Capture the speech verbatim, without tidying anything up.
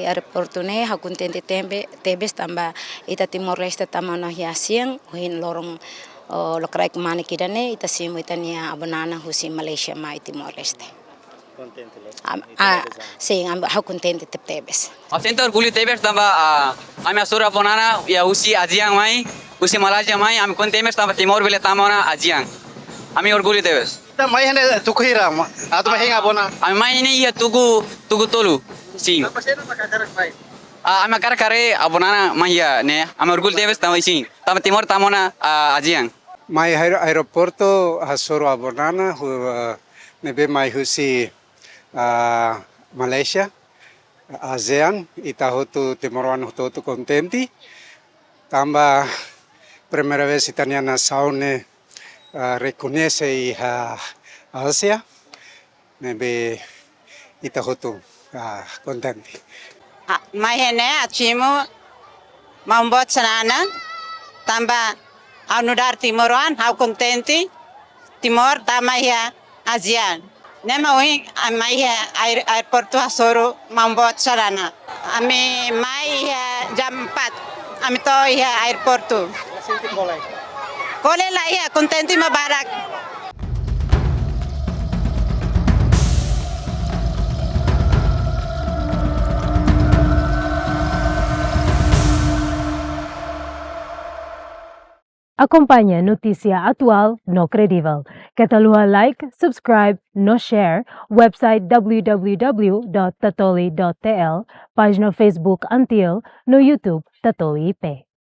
Aeroportu ne'e ha'u kontente tebe-, tebes tanba ita Timor-Leste tama ona iha ASEAN, ohin loron, oh, lokraik manik ida-ne'e ita simu ita-nia avó Nana husi Malaysia mai Timor-Leste. Kontente loos. Am-, ah, sin, am-, ha'u kontente tebetebes. Ha'u sente orgullu tebes tanba, ah, ami hasoru avó Nana iha husi ASEAN mai, husi Malaysia mai, ami kontente tebes tanba Timor bele tama ona ASEAN. Ami orgullu tebes. Ita mai iha ne'e tuku hira, ma-, atu mai hein avó Nana? Ami mai ne'e iha tuku, tuku tolu. Sin. Tanba saida mak hakarak mai? Ah, ami hakarak haree avó Nana mai iha ne'e, ami orgullu tebes tanba sin. Tanba Timor tama ona, ah, ASEAN. Mai aer-, aeroportu hasoru avó Nana, hu-, ah, ne'ebé mai husi, ah, Malaysia, ASEAN, ita hotu timoroan hotu-hotu kontente. Tanba primeira vez ita-nia nasaun ne'e, ah, rekoñese iha ASEAN, ne'ebé ita hotu, ah, kontente. Ah, mai iha ne'e ha'u simu maun-boot Xanana, tanba ha'u nu'udar timoroan, ha'u kontente, Timor tama iha ASEAN. Ne'e mak ohin ami mai iha aer-, aeroportu hasoru maun-boot Xanana. Ami mai iha jam empat. Ami to'o iha aeroportu. Kole lae? Kole la iha, kontente mak barak. Akompaña notísia atuál no kredivel. Keta haluha like, subscribe no share website w w w dot tatoli dot t l, pájina Facebook ANTIL, no YouTube Tatoli I P.